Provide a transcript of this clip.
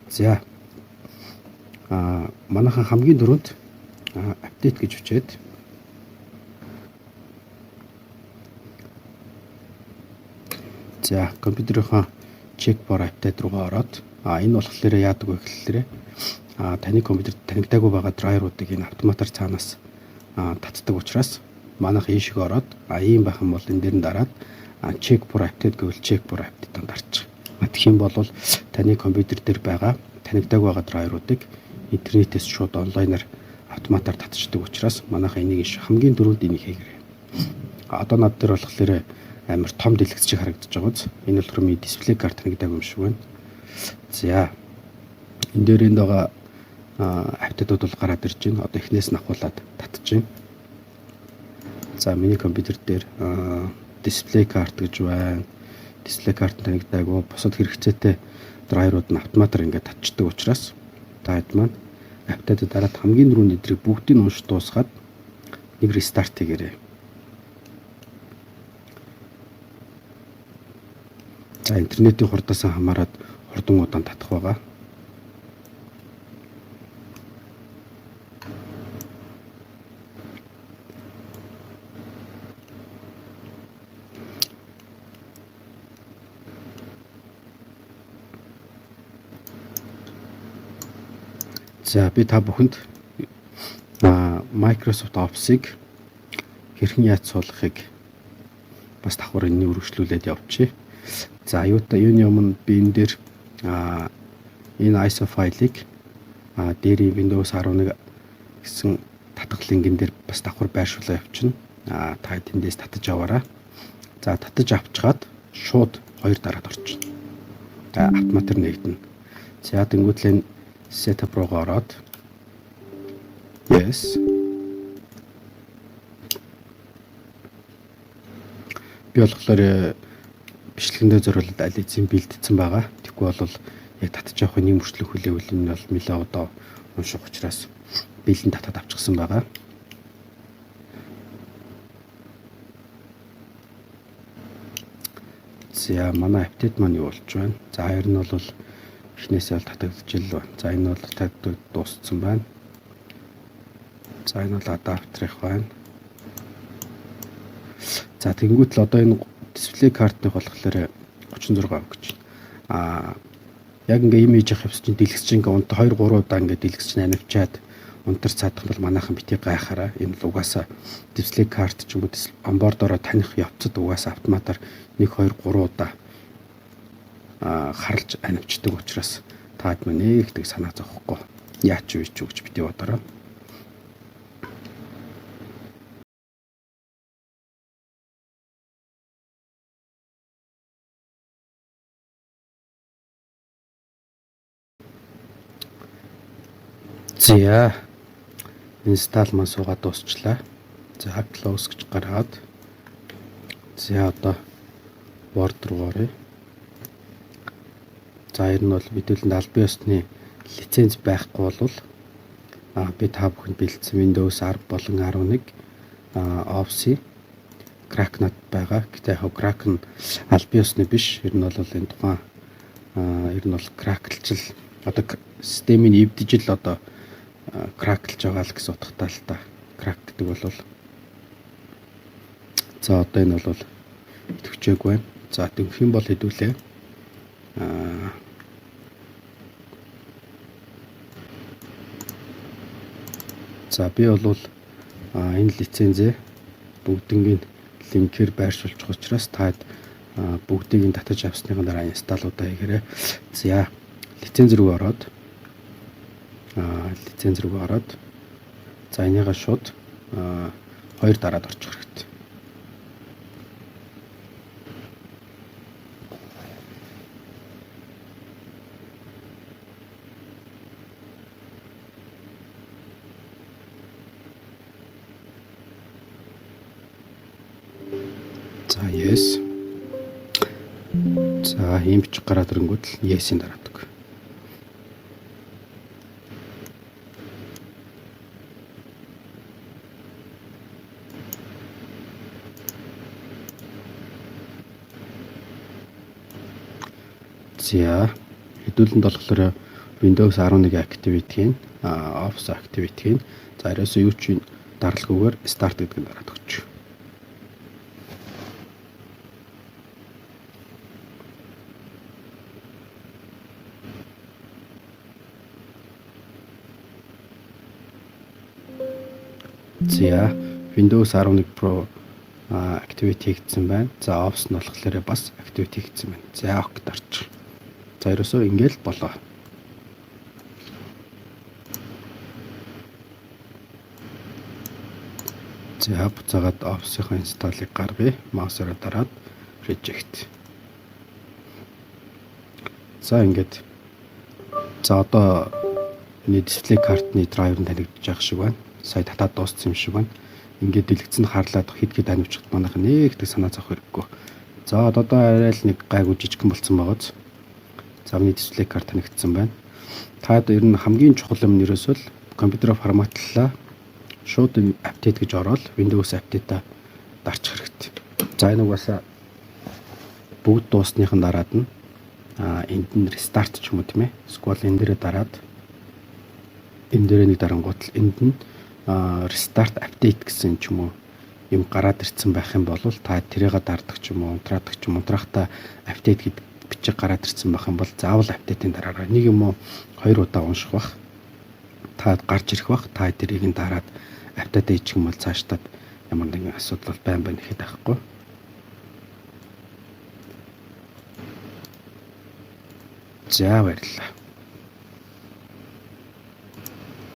За, манайхан хамгийн түрүүнд update гэж бичээд, за, компьютерийнхаа check for update руугаа ороод, энэ болохоор яадаг вэ гэхлээрэ таны компьютерт танигдаагүй байгаа драйверуудыг энэ автоматар цаанаас татдаг учраас манайх ийшээ ороод, ийм байх юм бол энэ дээр нь дараад check for update гэвэл check for update-д дарчих. Тэгэх юм бол таны компьютер дээр байгаа танигдаагүй байгаа драйверуудыг интернетээс шууд онлайнаар автоматар татчихдаг учраас манайха энийг хамгийн түрүүнд энийг хийгээрэй. Одоо над дээр болохоор амар том дэлгэц шиг харагдаж байгаа биз. Энэ болохоор миний display card танигдаагүй юм шиг байна. За, энэ дээр энд байгаа update ууд бол гараад ирж байна. Одоо эхнээс нь авахуулаад татчих. За, миний компьютер дээр display card гэж байна. Display card танигдаагүй, бусад хэрэгцээтэй драйверууд нь автоматар ингээд татчихдаг учраас та хэд маань update дараад хамгийн түрүүнд эдрийг бүгдийг унш дуусгаад нэг restart хийгээрэй. За, интернетийн хурдаас хамаарат хурдан удаан татах байгаа. За, би та бүхэнд Microsoft Office-ыг хэрхэн яаж суулгахыг бас давхар энэний үргэлжлүүлээд явуулчих. За, юутай юуны өмнө би энэ дээр энэ ISO файлыг дээрийн Windows 11 гэсэн татгалын гин дээр бас давхар байршуулаа явуулчихна. Та тэндээс татаж аваарай. За, татаж авчгаад шууд хоёр дараад орчихно. За, автоматар нэгдэнэ. За, тэнгуүтлээ setup руугаа ороод yes. Би болохоор бичлэгэндээ зориулаад аль эзэн бэлдсэн байгаа. Тэгэхгүй бол яг татж авах нэг мөрчлөг хүлээвэл энэ бол нэлээд удаа унших учраас бэлэн татаад авчихсан байгаа. За, манай update маань юу болж байна? За, ер нь бол эхнээсээ бол татагдчихл байна. За, энэ бол татагд дууссан байна. За, энэ бол адаптерих байна. За, тэгэнгүүт л одоо энэ display card ных болохоор 36 гэж. Яг ингээ юм хийж явах чинь дэлгэц чинь ингээ унт 2 3 удаа ингээ дэлгэц чинь анивчаад унтар цаадах бол манайхан битгий гайхаараа. Энэ л угаасаа display card ч юм уу onboard ороо таних явцад угаасаа автоматар 1 2 3 удаа харлж анивчдаг учраас таад мань нэг тэг санаа зовхгүй яач юу ч гэж битгий бодороо. За, install маань суугаад дуусчлаа. За, close гэж гаргаад, за, одоо Word руу оръё. За, ер нь бол мэдээлэлд албан ёсны лиценз байхгүй бол би та бүхэнд бэлдсэн Windows 10 болон 11 Office crack над байгаа. Гэтэ яг crack нь албан ёсны биш. Ер нь бол энэ тухайн ер нь бол crack лчил одоо системийг эвдэж л одоо crack лж байгаа л гэсэн утгатай л та. Crack гэдэг бол, за, одоо энэ бол идэвхжээгүй байна. За, тэгэх юм бол хэдүүлээ. За, би бол энэ лицензээ бүгднгийн линкээр байршуулчих учраас та бүгдийг нь татаж авсныхан дараа install уудаа хийгээрэй. За, лиценз рүү ороод, лиценз рүү ороод, за, энийгээ шууд хоёр дараад орчих хэрэгтэй. За, yes. За, ийм бичиг гараад ирэнгүүт л yes-ийн дараадаг. За, хэдүүлэнд болохоор Windows 11 activate хийн, Office activate хийн. За, ерөөсөө юу ч даралгүйгээр start гэдэг нь дараад өгч. За, Windows 11 Pro activate хийгдсэн байна. За, Office нь болохоор бас activate хийгдсэн байна. За, OK дарчих. За, ерөөсөө ингээл болоо. За, буцаагаад Office-ийн install-ыг гаргая. Маусаараа дараад reject. За, ингээд, за, одоо энэ display card-ны драйвер нь танигдж байгаа шиг байна. Сая татаад дууссан юм шиг байна. Ингээд дэлгэцэнд харлаад хэд хэд анивчихад манайх нэг тэг санаа зовх хэрэггүй. За, одоо арай л нэг гайгүй жижигхэн болцсон байгааз. За, миний display card танигдсан байна. Та ер нь хамгийн чухал юм нь ерөөсөө л компьютероо форматлалаа. Шууд update гэж ороод Windows update-а дарчих хэрэгтэй. За, энэ угаасаа бүгд дуусныхан дараад нь энд нь restart ч юм уу, тийм ээ. Эсвэл энэ дээрээ дараад, энэ дээрээ нэг дарангуут л энд нь restart update гэсэн ч юм уу юм гараад ирсэн байх юм бол та тэрийг дардаг ч юм уу, унтраадаг ч юм, унтраахта update гэдэг бичиг гараад ирсэн байх юм бол заавал update-ийн дараарай. Нэг юм уу хоёр удаа унших бах. Та гарч ирэх бах. Та тэрийг нь дараад update хийчих юм бол цааштаад ямар нэгэн асуудал бол байна байна гэхэд байхгүй. За, баярлалаа.